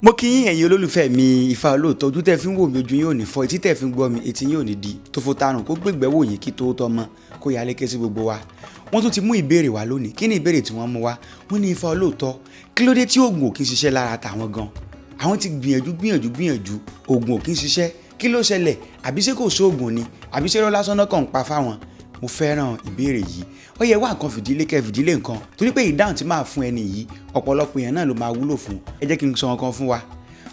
Mo kí yín, ẹ̀yin olólùfẹ́ mi. Ifá Olóòótọ́, ojú tẹ́ fi ń wò mí, ojú yín ò ní fọ́, etí tẹ́ fi ń gbọ́ mi, etí yín ò ní di tó tarùn kó gbégbẹ́ wò yín kí tó tọ́ mọ́ kó yá lékè sí gbogbo wa. Wọ́n tún ti mú ìbéèrè wá lónìí. Kí ni ìbéèrè tí wọ́n mú wá? Wọ́n ní, "Ifá Olóòótọ́, kí ló dé tí oògùn ò kí ń ṣiṣẹ́ lára tàwọn gan? Àwọn ti gbìyànjú, gbìyànjú, gbìyànjú, oògùn ò kí ń ṣiṣẹ́. Kí ló ṣẹlẹ̀? Àbí ṣé kò sóògùn ni? Àbí ṣé irọ́ lásán náà kàn ń pa fáwọn?" Mo fẹ́ràn ìbéèrè yìí. Ó yẹ wá nǹkan fìdílé kẹ́ fìdílé nǹkan, torí pé ìdáhùn tí máa fún ẹni yìí, ọ̀pọ̀lọpọ̀ èèyàn náà ló máa wúlò fún. Ẹ jẹ́ kí n sọ nǹkan fún wa.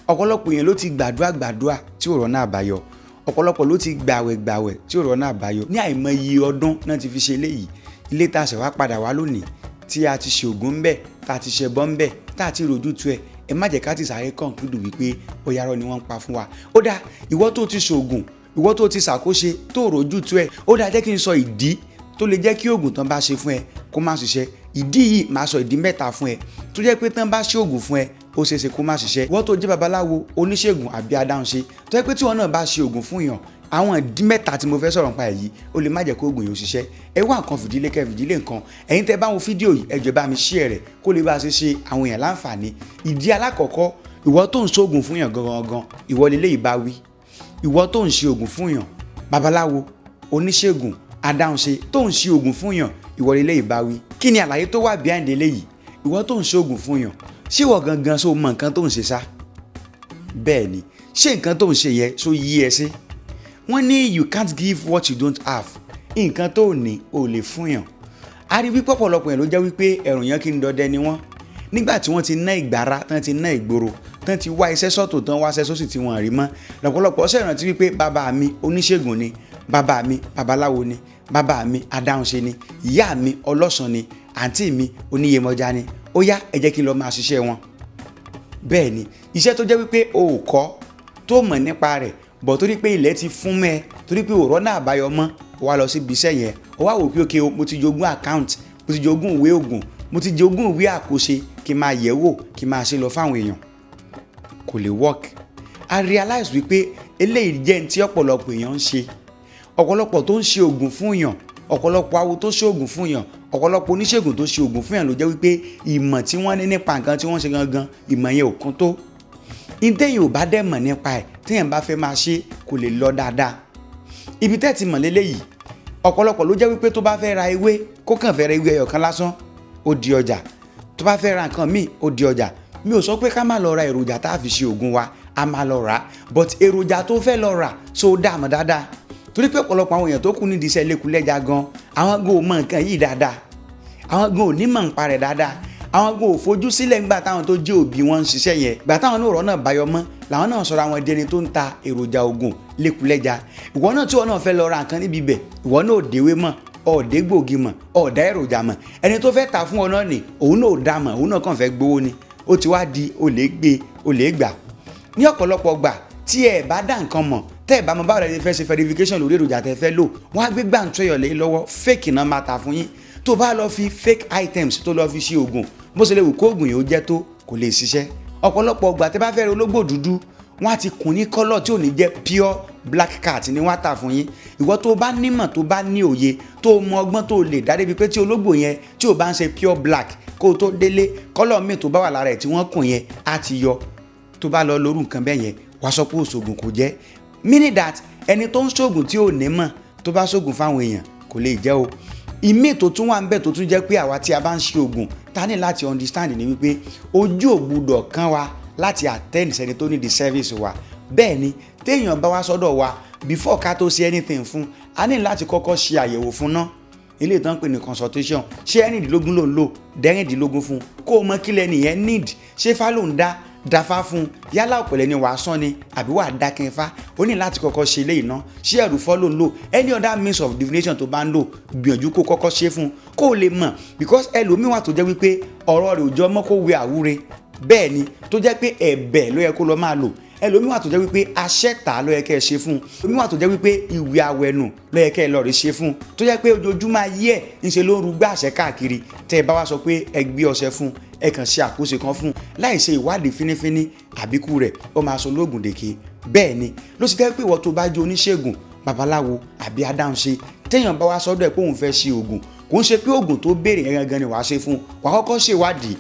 Ọ̀pọ̀lọpọ̀ èèyàn ló ti gbàdúrà gbàdúrà tí ò rọ́nà àbáyọ. Ọ̀pọ̀lọpọ̀ ló ti gbàwẹ̀ gbàwẹ̀ tí ò rọ́nà àbáyọ. Ní àìmọye ọdún náà ti fi ṣe eléyìí. Ilé tá a ṣẹ̀ wá padà wá lónìí, tí a ti ṣe ògùn ńbẹ̀, tá a ti ṣẹbọ ńbẹ̀, tá a ti rojú tu ẹ̀, ẹ má jẹ́ ká ti sáré conclude wípé ó yarọ ni wọ́n ń pa fún wa. Ó dáa, ìwọ tó ti ṣoògùn, ìwọ tó ti ṣàkóso tó rojú tu ẹ̀, ó dáa, jẹ́ kí n sọ ìdí tó lè jẹ́ kí oògùn tán bá ṣe fún ẹ kó má ṣiṣẹ́. Ìdí yìí, máa sọ ìdí mẹ́ta fún ẹ tó jẹ́ pé tán bá ṣe oògùn fún ẹ, ó ṣeé ṣe kó má ṣiṣẹ́. Ìwọ tó jẹ́ babaláwo, oníṣègùn àbí adáhunṣe, tó jẹ́ pé tí wọn náà bá ṣe oògùn fún yàn, àwọn ìdí mẹ́ta tí mo fẹ́ sọ̀rọ̀ nípa ẹ̀ yìí, ó lè má jẹ́ kó oògùn yìí ó ṣiṣẹ́. Ẹ wá nǹkan fìdílé kẹ́ fìdílé nǹkan. Ẹ̀yin tẹ́ bá wo fídíò yìí, ẹ jọ̀ọ́, bá mi share rẹ̀ kó lè bá a ṣe ṣe àwọn èèyàn láǹfààní. Ìdí alákọ̀ọ́kọ́, ìwọ tó ń ṣoògùn fún yàn gangan gangan, ìwọ lélẹ́yìí bá wí. Ìwọ tó ń ṣe oògùn fún yàn, babaláwo, oníṣègùn, adáhunṣe tó ń ṣe oògùn fún yàn, ìwọ lélẹ́yìí bá wí. Kí ni àlàyé tó wà behind eléyìí? Ìwọ tó ń ṣe oògùn fún yàn, ṣé ìwọ gangan ṣó mọ nǹkan tó ń ṣe ṣá? Bẹ́ẹ̀ ni, ṣé nǹkan tó ń ṣe yẹn ṣó yí ẹ sí? Wọ́n ní you can't give what you don't have. Nǹkan tó ní ò lè fún yàn. A rí wípé ọ̀pọ̀lọpọ̀ yẹn ló jẹ́ wípé ẹ̀rùn yẹn kí n dọdẹ ni wọ́n. Nígbà tí wọ́n ti ná ìgbára tán, ti ná ìgboro tán, ti wá iṣẹ́ sọ́tò tán, wá iṣẹ́ sósì tí wọ́n rí mọ́, lọ́pọ̀lọpọ̀ ṣe ìrántí wípé bàbá mi oníṣègùn ni, bàbá mi babaláwo ni, bàbá mi adáhunṣe ni, ìyá mi ọlọ́sàn ni, àǹtí mi oníyemọja ni. Ó yá, ẹ jẹ́ kí n lọ máa ṣiṣẹ́ wọn. Bẹ́ẹ̀ ni, iṣẹ́ tó jẹ́ wípé o ò kọ́ tó mọ̀ nípa rẹ̀ bọ̀, torí pé ilẹ̀ ti fún mẹ́, torí pé òrọ́ náà àbáyọ mọ́, wá lọ síbi iṣẹ́ yẹn. Ó wá wò pé, okay, mo ti jogún account, mo ti jogún ìwé ògùn, mo ti jogún ìwé àkóṣe, kí n máa yẹ̀ wò, kí n máa ṣe lọ fáwọn èèyàn. Kò lè work. I realize wípé eléyìí jẹ́ ní tí ọ̀pọ̀lọpọ̀ èèyàn ń ṣe. Ọ̀pọ̀lọpọ̀ tó ń ṣe ògùn fún èèyàn, ọ̀pọ̀lọpọ̀ awo tó ṣe ògùn fún èèyàn, ọ̀pọ̀lọpọ̀ oníṣègùn tó ṣe ògùn fún èèyàn ló jẹ́ wípé ìmọ̀ tí wọ́n ní nípa nǹkan tí wọ́n ṣe gangan, ìmọ̀ yẹn ò kún tó. Ìtẹ̀yìn ò bá dẹ̀ mọ̀ nípa ẹ̀, téèyàn bá fẹ́ máa ṣe, kò lè lọ dáadáa. Ibi tẹ́ ti mọ̀ léléyìí, ọ̀pọ̀lọpọ̀ ló jẹ́ wípé tó bá fẹ́ ra ewé, kó kàn fẹ́ ra ewé ẹyọ kan lásán, ó di ọjà. Tó bá fẹ́ ra nǹkan míì, ó di ọjà. Mi ò sọ pé ká má lọ ra èròjà tá a fi ṣe ògùn wa, a máa lọ rà á, but èròjà tó fẹ́ lọ rà, so dá mọ̀ dáadáa? Torí pé ọ̀pọ̀lọpọ̀ àwọn èèyàn tó kù nídìí iṣẹ́ lẹ́kulẹ́ja gan, àwọn gan ò mọ nǹkan yìí dáadáa, àwọn gan ò ní mọ̀ nípa rẹ̀ dáadáa, àwọn gan ò fojú sílẹ̀ ńgbà táwọn tó jẹ́ òbí wọn ń ṣiṣẹ́ yẹn. Gbà táwọn náà rọ́nà báyọ̀ mọ́, làwọn náà sọ̀rọ̀ àwọn di ẹni tó ń ta èròjà ògùn lẹ́kulẹ́ja. Ìwọ náà tí wọn náà fẹ́ lọ ra nǹkan níbi ibẹ̀, ìwọ náà ò déwé mọ̀, ọ̀dẹ́ gbòógì mọ̀, ọ̀dá èròjà mọ̀. Ẹni tó fẹ́ ta fún ọ náà ni òun náà ò dá mọ̀, òun náà kàn fẹ́ gbowó ni. Ó ti wá di olè gbé, olè gbà. Ní ọ̀pọ̀lọpọ̀ gbà, tí ẹ bá dá nǹkan mọ̀, tẹ́ ẹ bá mọ báwo lẹ fẹ́ ṣe verification lórí èròjà tẹ́ fẹ́ lò, wọ́n á gbé gbàǹtọ́ ẹ̀yọ̀ lọ́wọ́, fake náà máa ta fún yín. Tó bá lọ fi fake items tó lọ fi ṣe oògùn, bó ṣe lè wù kó oògùn yìí ó jẹ́ tó, kò lè ṣiṣẹ́. Ọ̀pọ̀lọpọ̀ ọgbà, tẹ́ bá fẹ́ rí ológbò dúdú, wọ́n á ti kùn ní colour tí ò ní jẹ́ pure black cat ni wọ́n á tà fún yín. Ìwọ tó bá nímọ̀, tó bá ní òye, tó mọ ọgbọ́n tó lè dá débi pé tí ológbò yẹn tí ò bá ń ṣe pure black, kó o tó délé, colour míì tó bá wà lára ẹ̀ tí wọ́n kùn yẹn á ti yọ. Tó bá lọ lórú nǹkan bẹ́ẹ̀ yẹn, wàá sọ pé òṣògùn kò jẹ́. Meaning that ẹni tó ń ṣògùn tí ò ní mọ̀, tó bá ṣògùn fáwọn èèyàn, kò lè jẹ́ o. Ìmíì tó tún wà ń bẹ̀, tó tún jẹ́ pé àwa tí a bá ń ṣe ògùn ta ní láti understand ni wípé ojú ò gbúdọ̀ kán wa láti attend sẹ́ni tó ní the service wa. Bẹ́ẹ̀ ni, téèyàn bá wá sọ́dọ̀ wa, before ká tó ṣe anything fún, a ní láti kọ́kọ́ ṣe àyẹ̀wò fún ná. Ilé ìtàn pè ní consultation. Ṣé ẹ̀rìndínlógún ló ń lò? Dẹ́rìndínlógún fún, kó o mọ kílẹ̀ nìyẹn need. Ṣé fá ló ń dá dáfá fún? Yálà ọ̀pẹ̀lẹ̀ ni wàá sán ni àbí wàá dákẹ́ fá, ó ní láti kọ́kọ́ ṣe eléyìí ná. Ṣé ẹ̀rùfọ́ ló ń lò? Any other means of divination tó bá ń lò, gbìyànjú kó kọ́kọ́ ṣe fún, kó o lè mọ̀, because ẹlòmíì wà tó jẹ́ wípé ọ̀rọ̀ rẹ̀ ò jọ mọ́ kó wẹ àwúre. Bẹ́ẹ̀ ni, tó jẹ́ pé ẹ̀bẹ̀ ló yẹ kó lọ máa lò. Ẹlòmíì wà tó jẹ́ wípé aṣẹ́ta ló yẹ kẹ́ ẹ ṣe fún. Ẹlòmíì wà tó jẹ́ wípé ìwé àwẹ̀nù ló yẹ kẹ́ ẹ lọ rí ṣe fún, tó jẹ́ pé ojoojúmọ́ ayé ẹ̀ ń ṣe ló ń rúgbà àṣẹ káàkiri. Tẹ́ ẹ bá wá sọ pé ẹ gbé ọṣẹ fún, ẹ kàn ṣe àkóso kan fún láì ṣe ìwádìí fínífíní, àbíkú rẹ̀ ó máa sọ lóògùn dèké. Bẹ́ẹ̀ ni ló sì jẹ́ pé ìwọ tó bá jẹ́ oníṣègùn, babaláwo àbí adáhunṣe, téèyàn bá wá sọ́dọ̀ ẹ̀ pé òun fẹ́ ṣe oògùn, kò ń ṣe pé oògùn tó béèrè yẹn gangan ni wàá ṣe fún. Wàá kọ́kọ́ ṣèwádìí.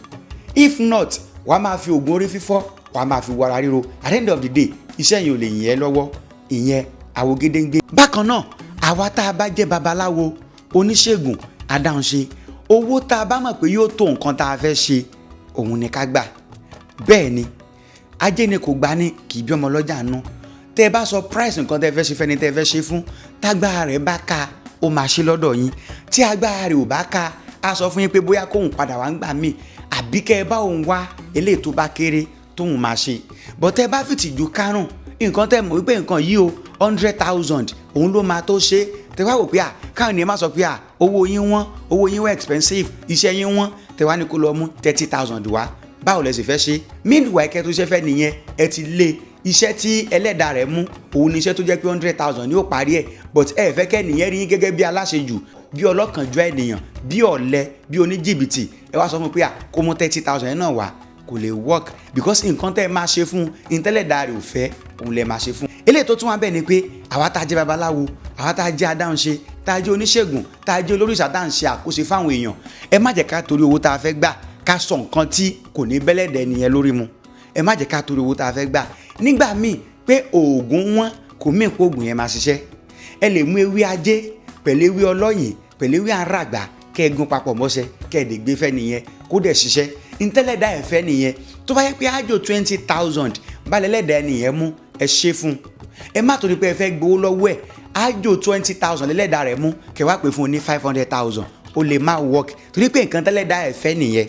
If not, wàá máa fi oògùn orí fífọ́, wàá máa fi ṣe oògùn fún. Tó bá dẹ̀ ti ṣe oògùn orí fífọ́ fún, Wàá máa fi wara ríro. At the end of the day, iṣẹ́ yẹn ò lè yìn ẹ́ lọ́wọ́. Ìyẹn àwògedengbe. Bákan náà, àwa tá a bá jẹ́ babaláwo, oníṣègùn, adáhunṣe, owó tá a bá mọ̀ pé yóò tó nǹkan tá a fẹ́ ṣe, òun ni ká gbà. Bẹ́ẹ̀ ni, ajé ni kò gbà ní kì í bí ọmọ lọ́jà nú. Tẹ́ ẹ bá sọ price nǹkan tẹ́ ẹ fẹ́ ṣe fẹ́ni tẹ́ ẹ fẹ́ ṣe fún, tágbára rẹ̀ bá ka, ó máa ṣe lọ́dọ̀ yín. Tí agbára rẹ̀ ò bá ka, á sọ fún yín pé bóyá kóun padà wá ń gbà míì, àbí kẹ́ ẹ bá òun wá eléyìí tó bá kéré tóun máa ṣe. But tẹ́ ẹ bá fìtìjú kárùn nǹkan tẹ́ mọ̀ wípé nǹkan yìí o, 100,000 òun ló máa tó ṣe, tẹ́ wá wò pé à káwọn ènìyàn má sọ pé à owó yín wọ́n, owó yín wọ́n expensive, iṣẹ́ yín wọ́n, tẹ́ wá ní kó lọ mú 30,000 wá, báwo lẹ sì fẹ́ ṣe? Meanwhile, kẹ́ tó ṣe fẹ́ nìyẹn, ẹ ti lé iṣẹ́ tí ẹlẹ́dàá rẹ̀ mú. Òun ní iṣẹ́ tó jẹ́ pé 100,000 ni ó parí ẹ̀, but ẹ fẹ́ kẹ́ nìyẹn rí yín gẹ́gẹ́ bí aláṣejù, bí ọlọ́kànjọ́ ènìyàn, bí ọ̀lẹ, bí oníjìbìtì. Ẹ wá sọ fún mi pé à kó mú 30,000 náà wá, kò lè work, because nǹkan tẹ́ ẹ máa ṣe fún ìtẹ́lẹ̀dá rẹ̀ ò fẹ́, òun lẹ máa ṣe fún. Eléyìí tó tún wá bẹ́ẹ̀ ni pé àwa tá a jẹ́ babaláwo, àwa tá a jẹ́ adáhunṣe, tá a jẹ́ oníṣègùn, tá a jẹ́ olóríṣà, tá a ń ṣe àkóso fáwọn èèyàn, ẹ má jẹ́ ká torí owó tá a fẹ́ gbà ká sọ nǹkan tí kò ní bẹ́lẹ̀dẹ̀ nìyẹn lórí mu. Ẹ má jẹ́ ká torí owó tá a fẹ́ gbà nígbà míì pé oògùn wọn kò mí pé oògùn yẹn máa ṣiṣẹ́. Ẹ lè mú ewé ajé pẹ̀lú ewé ọlọ́yìn pẹ̀lú ewé aràgbà, kẹ́ ẹ gún papọ̀ mọ́ṣẹ́, kẹ́ ẹ dè gbé fẹ́ nìyẹn, kó dẹ̀ ṣiṣẹ́ ntẹ́lẹ̀dá ẹ̀ fẹ́ nìyẹn. Tó bá yẹ pé ájò 20,000 balẹ̀ lẹ́dàá nìyẹn mú, ẹ ṣe fún un. Ẹ má torí pé ẹ fẹ́ gbowó lọ́wọ́ ẹ̀, ájò 20,000 lẹ́lẹ́dàá rẹ̀ mú, kẹ́ wá pè fún un ní 500,000, ó lè má work, torí pé nǹkan tẹ́lẹ̀dá ẹ̀ fẹ́ nìyẹn.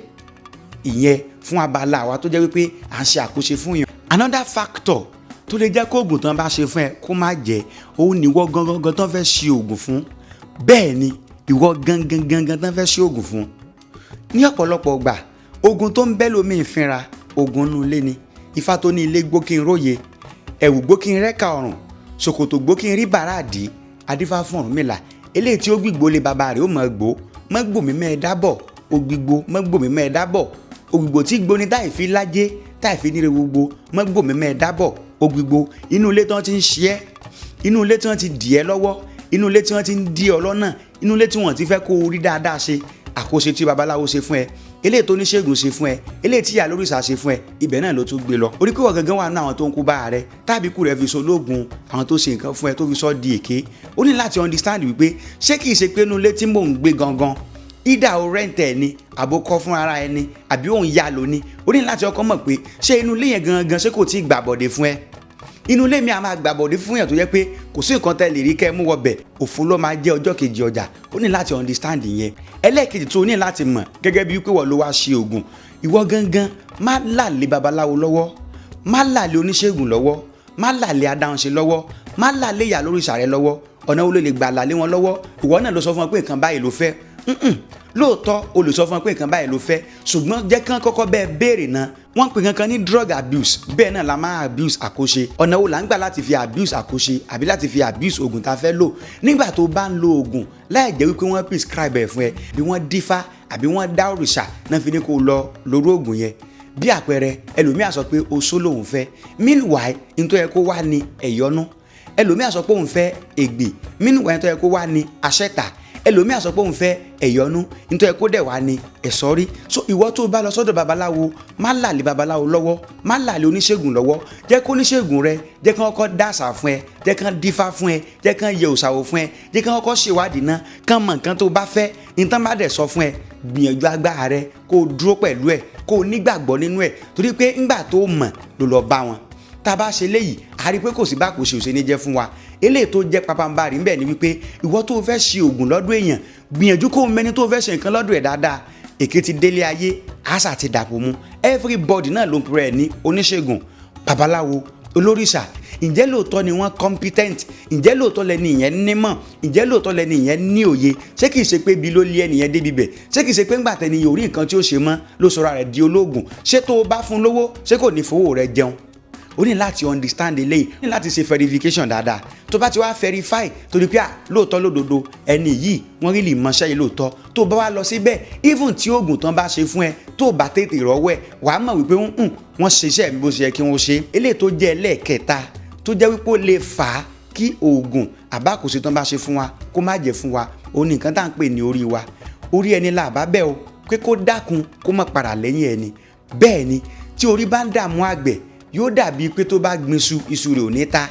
Ìyẹn fún abala àwa tó jẹ́ wípé à ń ṣe àkóso fún yàn. Another factor tó lè jẹ́ kó oògùn tán bá ṣe fún ẹ kó má jẹ́ òun ní ìwọ gangan tán fẹ́ ṣe oògùn fún. Bẹ́ẹ̀ ni, ìwọ gangan gangan tán fẹ́ ṣe oògùn fún. Ní ọ̀pọ̀lọpọ̀ gbà, ogun tó ń bẹ́ lómi ìfinra, ogun inú ilé ni. Ifá tó ní ilé gbó kí n róye, ẹ̀wù gbó kí n rẹ́ka ọ̀rùn, ṣòkòtò gbó kí n rí bàràdì, adífá fún Ọ̀rúnmìlà. Eléyìí tí ó gbìgbó lé bàbá rẹ̀ ó mọ̀ gbó mọ́ gbòmí mẹ́ ẹ dábọ̀, ògbìgbò mọ́ gbòmí mẹ́ ẹ dábọ̀, ògbìgbò tí gbóni táì fi lájé táì fi níre gbogbo, mọ́ gbòmí mẹ́ ẹ dábọ̀. Ògbìgbò inú ilé tí wọ́n ti ń ṣe ẹ́, inú ilé tí wọ́n ti dì ẹ́ lọ́wọ́, inú ilé tí wọ́n ti ń dí ọ lọ́nà, inú ilé tí wọ́n ti fẹ́ kó o rí dáadáa ṣe, àkóso tí babaláwo ṣe fún ẹ, eléyìí tó oníṣègùn ṣe fún ẹ, eléyìí tí ìyá lórìṣà ṣe fún ẹ, ibẹ̀ náà ló tún gbé lọ. Orí pé gangan wà nínú àwọn tó ń kú bá rẹ, tàbí kú rẹ fi so lóògùn, àwọn tó ṣe nǹkan fún ẹ tó fi sọ di èké. Ó ní láti understand wípé ṣé kìí ṣe pé inú ilé tí mò ń gbé gangan, ìdá o rent ẹ ni, àbó kọ́ fún ara ẹni, àbí òun yá lò ní. Ó ní láti ọkọ mọ̀ pé ṣé inú ilé yẹn gangan, ṣé kò tí ì gbàbọ̀dé fún ẹ? Inú ilé mi a máa gbàbọ̀dé fún yàn tó jẹ́ pé kò sí nǹkan tẹ́ lè rí kẹ́ mú wọbẹ̀, òfo ló máa jẹ́ ọjọ́ kejì ọjà. Ó ní láti understand yẹn. Ẹlẹ́ẹ̀kejì tó ní láti mọ̀ gẹ́gẹ́ bí wípé wọ́n ló wá ṣe oògùn, ìwọ gangan, má làlé babaláwo lọ́wọ́, má làlé oníṣègùn lọ́wọ́, má làlé adáhunṣe lọ́wọ́, má làlé ìyá lóríṣà rẹ lọ́wọ́. Ọ̀nà wo ló lè gbà làlé wọn lọ́wọ́? Ìwọ náà ló sọ fún wọn pé nǹkan báyìí ló fẹ́. Lóòótọ́ o lè sọ fún wọn pé nǹkan báyìí ló fẹ́, ṣùgbọ́n jẹ́ kán kọ́kọ́ bẹ́ẹ̀ béèrè náà. Wọ́n ń pè kankan ní drug abuse, bẹ́ẹ̀ náà la máa abuse àkóṣe. Ọ̀nà wo là ń gbà láti fi abuse àkóṣe àbí láti fi abuse oògùn tá a fẹ́ lò? Nígbà tó bá ń lo oògùn láì jẹ́ wípé wọ́n prescribe ẹ̀ fún ẹ, bí wọ́n dífá àbí wọ́n dá òrìṣà náà fi ní kó lọ lórí oògùn yẹn. Bí àpẹẹrẹ, ẹlòmíà sọ pé oṣó lòun fẹ́, meanwhile nítorí ẹ kó wá ní ẹ̀yọ́nú. Ẹlòmíà sọ pé òun fẹ́ ègbè, meanwhile nítorí ẹ kó wá ní aṣẹ́ta. Ẹlòmíà sọ pé òun fẹ́ ẹ̀yọ́nú, nítorí kó dẹ̀ wá ní ẹ̀sọ́rí. So ìwọ tó bá lọ sọ́dọ̀ babaláwo, má làlé babaláwo lọ́wọ́, má làlé oníṣègùn lọ́wọ́. Jẹ́ kó oníṣègùn rẹ, jẹ́ kí wọ́n kọ́ dàsà fún ẹ, jẹ́ kí wọ́n dífá fún ẹ, jẹ́ kí wọ́n yẹ òṣàwò fún ẹ, jẹ́ kí wọ́n kọ́ ṣèwádìí náà, kán mọ nǹkan tó bá fẹ́. Nǹkan bá dẹ̀ sọ fún ẹ, gbìyànjú agbára rẹ kó o dúró pẹ̀lú ẹ, kó o nígbàgbọ́ nínú ẹ, torí pé ńgbà tó mọ̀ ló lọ bá wọn. Tá a bá ṣe léyìí, a rí i pé kò sí bá kò ṣe òṣè ní jẹ́ fún wa. Eléyìí tó jẹ́ pabambarì ńbẹ̀ ni wípé ìwọ tó fẹ́ ṣe oògùn lọ́dọ̀ èèyàn, gbìyànjú kó o mẹni tó fẹ́ ṣe nǹkan lọ́dọ̀ ẹ̀ dáadáa. Èké ti délé ayé, àṣà ti dàpọ̀ mu. Everybody náà ló ń pè é ní oníṣègùn, babaláwo, olórìṣà. Ǹjẹ́ lóòótọ́ ni wọ́n competent? Ǹjẹ́ lóòótọ́ lẹni ìyẹn nímọ̀? Ǹjẹ́ lóòótọ́ lẹni ìyẹn ní òye? Ṣé kìí ṣe pé ibi ló lé ẹnìyẹn débi bẹ̀? Ṣé kìí ṣe pé ńgbà tẹni yóò rí nǹkan tí ó ṣe mọ́ ló sọra rẹ̀ di ológun? Ṣé tó o bá fún lówó, ṣé kò ní fowó rẹ̀ jẹun? O ní láti understand eléyìí, o ní láti ṣe verification dáadáa. Tó bá ti wá verify torí pé à lóòótọ́ lódodo ẹni yìí wọ́n rí lè mọṣẹ́ yìí lóòótọ́, tó bá wá lọ síbẹ̀, even tí oògùn tán bá ṣe fún ẹ, tó bá tètè rọ́wọ́ ẹ, wàá mọ̀ wípé wọ́n ṣe iṣẹ́ mi bó ṣe yẹ kí wọ́n ṣe. Eléyìí tó jẹ́ ẹlẹ́ẹ̀kẹta tó jẹ́ wípé ó lè fà á kí oògùn àbákòṣe tán bá ṣe fún wa kó má jẹ́ fún wa, òun ní nǹkan tá à ń pè ní orí wa. Orí ẹni là bá bẹ́ o pé kó dákun kó má padà lẹ́yìn ẹni. Bẹ́ẹ̀ ni, tí orí bá ń dààmú àgbẹ̀, Yóò dàbí pé tó bá gbin iṣu, iṣu rẹ̀ ò ní ta.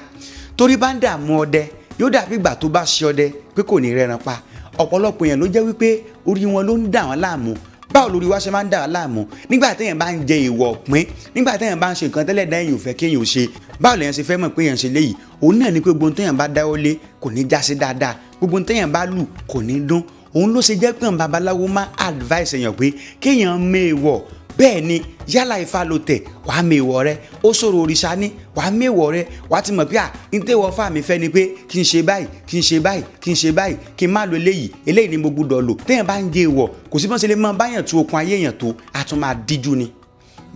Torí bá ń dààmú ọdẹ, yóò dàbí ìgbà tó bá ṣe ọdẹ pé kò ní rẹran pa. Ọ̀pọ̀lọpọ̀ èèyàn ló jẹ́ wípé orí wọn ló ń dà wọ́n láàmú. Báwo lórí wa ṣe máa ń dà wá láàmú? Nígbà téèyàn bá ń jẹ ìwọ̀ pín, nígbà téèyàn bá ń ṣe nǹkan tẹ́lẹ̀ dá èèyàn ò fẹ́ kéèyàn ò ṣe, báwo lèèyàn ṣe fẹ́ mọ̀ pé èèyàn ṣe léyìí? Òun náà ni pé gbogbo téèyàn bá dáwọ́ lé kò ní já sí dáadáa, gbogbo téèyàn bá lù kò ní dún. Òun ló ṣe jẹ́ pé babaláwo máa advice èèyàn pé kéèyàn méèwọ̀. Bẹ́ẹ̀ ni, yálà Ifá ló tẹ̀, wàá méèwọ̀ rẹ. Ó sọ̀rọ̀ òrìṣà ní, wàá méèwọ̀ rẹ. Wàá ti mọ̀ pé à ń tẹ́wọ́ fà mí fẹ́ ni pé kí n ṣe báyìí, kí n ṣe báyìí, kí n ṣe báyìí, kí n má lo eléyìí, eléyìí ni mo gbúdọ̀ lò. Téèyàn bá ń jẹ èèwọ̀, kò sí bọ́n ṣe lè máa báyàn tu okun ayé èèyàn tó, a tún máa díjú ni.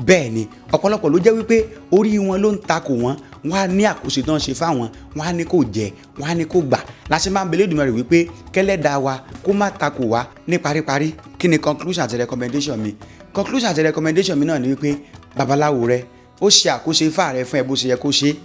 Bẹ́ẹ̀ ni, ọ̀pọ̀lọpọ̀ ló jẹ́ wípé orí wọn ló ń takò wọ́n. Wọ́n á ní àkóso tó ń ṣe fáwọn, wọ́n á ní kò jẹ́, wọ́n á ní kò gbà. Láti máa ń bẹ Elédùmarè wípé kẹ́lẹ́dàá wa kó má takò wá. Ní paríparí, kí ni conclusion àti recommendation mi? Conclusion àti recommendation mi náà ni wípé babaláwo rẹ ó ṣe àkóso ifá rẹ fún ẹ bó ṣe yẹ kó ṣe.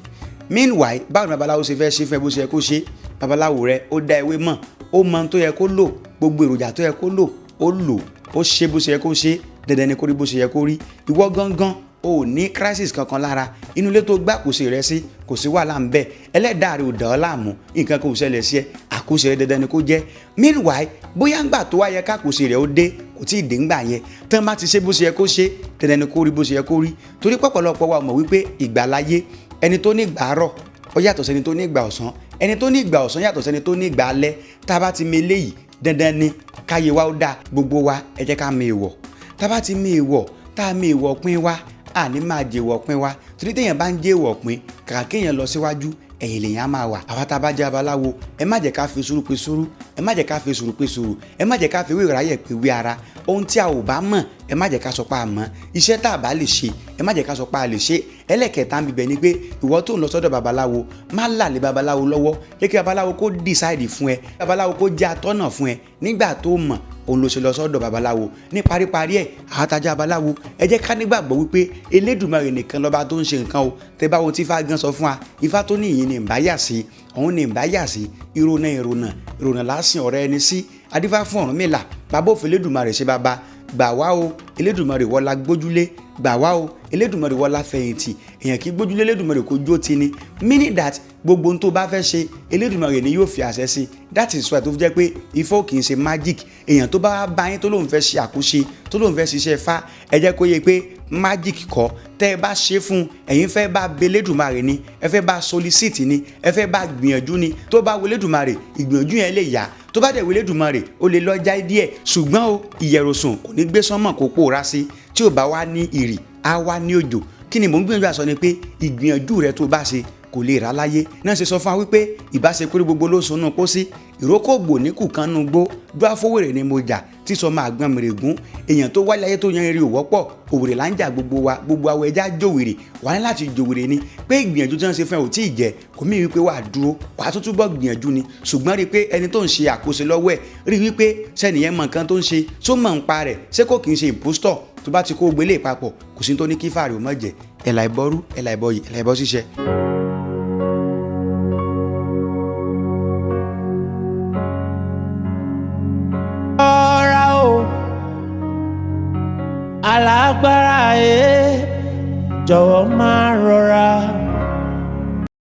Meanwhile, báwo ni babaláwo ṣe fẹ́ ṣe fún ẹ bó ṣe yẹ kó ṣe? Babaláwo rẹ ó dá ewé mọ̀, ó mọ ohun tó yẹ kó lò, gbogbo èròjà tó yẹ kó lò ó lò, ó ṣe bó ṣe yẹ kó ṣe. Dandan ni kó rí bó ṣe yẹ kó rí. Ìwọ gangan o ò ní crisis kankan lára. Inú ilé tó gbá àkóso rẹ sí, kò sí wàhálà ń bẹ, ẹlẹ́dàá rẹ ò dà ọ́ láàmú, nǹkan kò ṣẹlẹ̀ sí ẹ, àkóso rẹ dandan ni kó jẹ́. Meanwhile, bóyá ńgbà tó wá yẹ kákòóso rẹ ó dé, kò tí ì dé ńgbà yẹn, tán bá ti ṣe bó ṣe yẹ kó ṣe, dandan ni kó rí bó ṣe yẹ kó rí. Torí pọ̀pọ̀lọpọ̀ wa mọ̀ wípé ìgbà láyé, ẹni tó ní ìgbà àárọ̀ ó yàtọ̀ sẹ́ni tó ní ìgbà ọ̀sán, ẹni tó ní ìgbà ọ̀sán yàtọ̀ sẹ́ni tó ní ìgbà alẹ́. Tá a bá ti mi eléyìí, dandan ni káyé wa ó dáa. Gbogbo wa, ẹ jẹ́ ká mi èèwọ̀. Tá a bá ti mi èèwọ̀, tá a mi èèwọ̀ pín wa, àní máa jèwọ̀ pín wa. Torí téèyàn bá ń jèwọ̀ pín, kàkà kéèyàn lọ síwájú, ẹ̀yìn lèèyàn á máa wà. Àwa tá a bá jẹ́ babaláwo, ẹ má jẹ́ ká fi sùúrù pe sùúrù, ẹ má jẹ́ ká fi sùúrù pe sùúrù, ẹ má jẹ́ ká fi wé ìráyè pe wé ara. Ohun tí a ò bá mọ̀, ẹ má jẹ́ ká sọ pé a mọ̀. Iṣẹ́ tá a bá lè ṣe, ẹ má jẹ́ ká sọ pé a lè ṣe. Ẹlẹ́kẹta ń bibẹ̀ ni pé ìwọ tó ń lọ sọ́dọ̀ babaláwo, má là lé babaláwo lọ́wọ́. Jẹ́ kí babaláwo kó decide fún ẹ, babaláwo kó jẹ́ atọ́nà fún ẹ. Nígbà tó mọ̀ òun ló ṣe lọ sọ́dọ̀ babaláwo. Ní paríparí ẹ̀, àwọn tajà babaláwo, ẹ jẹ́ ká nígbàgbọ́ wípé Elédùmarè nìkan lọ́ba tó ń ṣe nǹkan o. Tẹ́ bá wo tí Ifá gan sọ fún wa, Ifá tó ní ìyìn ni ìbá yà sí, òun ni ìbá yà sí, ìrònà ìrònà ìrònà lásìn ọ̀rẹ́ ẹni sí. Adífá fún Ọ̀rúnmìlà, bàbá òfin Elédùmarè ṣe bàbá. Gbà wá o Elédùmarè, wọlá gbójúlé. Gbà wá o Elédùmarè, wọlá fẹ̀yìntì. Èèyàn kì í gbójúlé Elédùmarè kó jó ti ni. Meaning that gbogbo ohun tó bá fẹ́ ṣe, Elédùmarè ni yóò fi àṣẹ sí. That is why tó fi jẹ́ pé Ifá kì í ṣe magic. Èèyàn tó bá bá yín tó lóun fẹ́ ṣe àkóṣe, tó lóun fẹ́ ṣiṣẹ́ Ifá, ẹ jẹ́ kó yé pé magic kọ́ tẹ́ ẹ bá ṣe fún. Ẹ̀yin fẹ́ bá bẹ Elédùmarè ni, ẹ fẹ́ bá solicit ni, ẹ fẹ́ bá gbìyànjú ni. Tó bá wo Elédùmarè, ìgbìyànjú yẹn lè yá. Tó bá dẹ̀ wo Elédùmarè, ó lè lọ́jà díẹ̀. Ṣùgbọ́n o, ìyẹ̀rọ̀sùn kò ní gbé sánmọ̀ kó pòórá sí. Tí ò bá wá ní ìrì, á wá ní òjò. Kí ni mò ń gbìyànjú àsọ ni pé ìgbìyànjú rẹ tó bá ṣe kò lè rà láyé náà. Ṣe sọ fún wa wípé ìbáṣepọ̀ gbogbo ló sunú pósí, ìrókò gbò ní kùkan nu gbó dúáfówèrè ni mo jà tí sọ máa gbọ́n mèrègún. Èèyàn tó wáyé ayé tó yan eré òwọ́pọ̀, òwèrè là ń jà. Gbogbo wa, gbogbo awọ ẹja jòwèrè wà ní láti jòwèrè ni pé ìgbìyànjú tí wọ́n ṣe fún ẹ ò tí ì jẹ́ kò mí wípé wà á dúró, wà á tún túbọ̀ gbìyànjú ni. Ṣùgbọ́n rí i pé ẹni tó ń ṣe àkóso lọ́wọ́ ẹ̀, rí i wípé sẹ́niyẹn mọ nǹkan tó ń ṣe, tó mọ̀ ń pa rẹ̀, ṣé kò kì í ṣe impostor. Tó bá ti kó gbélé papọ̀, kò sí tó ní kí fàárẹ̀ ò mọ̀ jẹ́. Ẹ̀là ìbọrú, ẹ̀là ìbọyè, ẹ̀là ìbọ ṣíṣẹ. Rọra o, alágbára ẹ, jọ̀wọ́ máa rọra.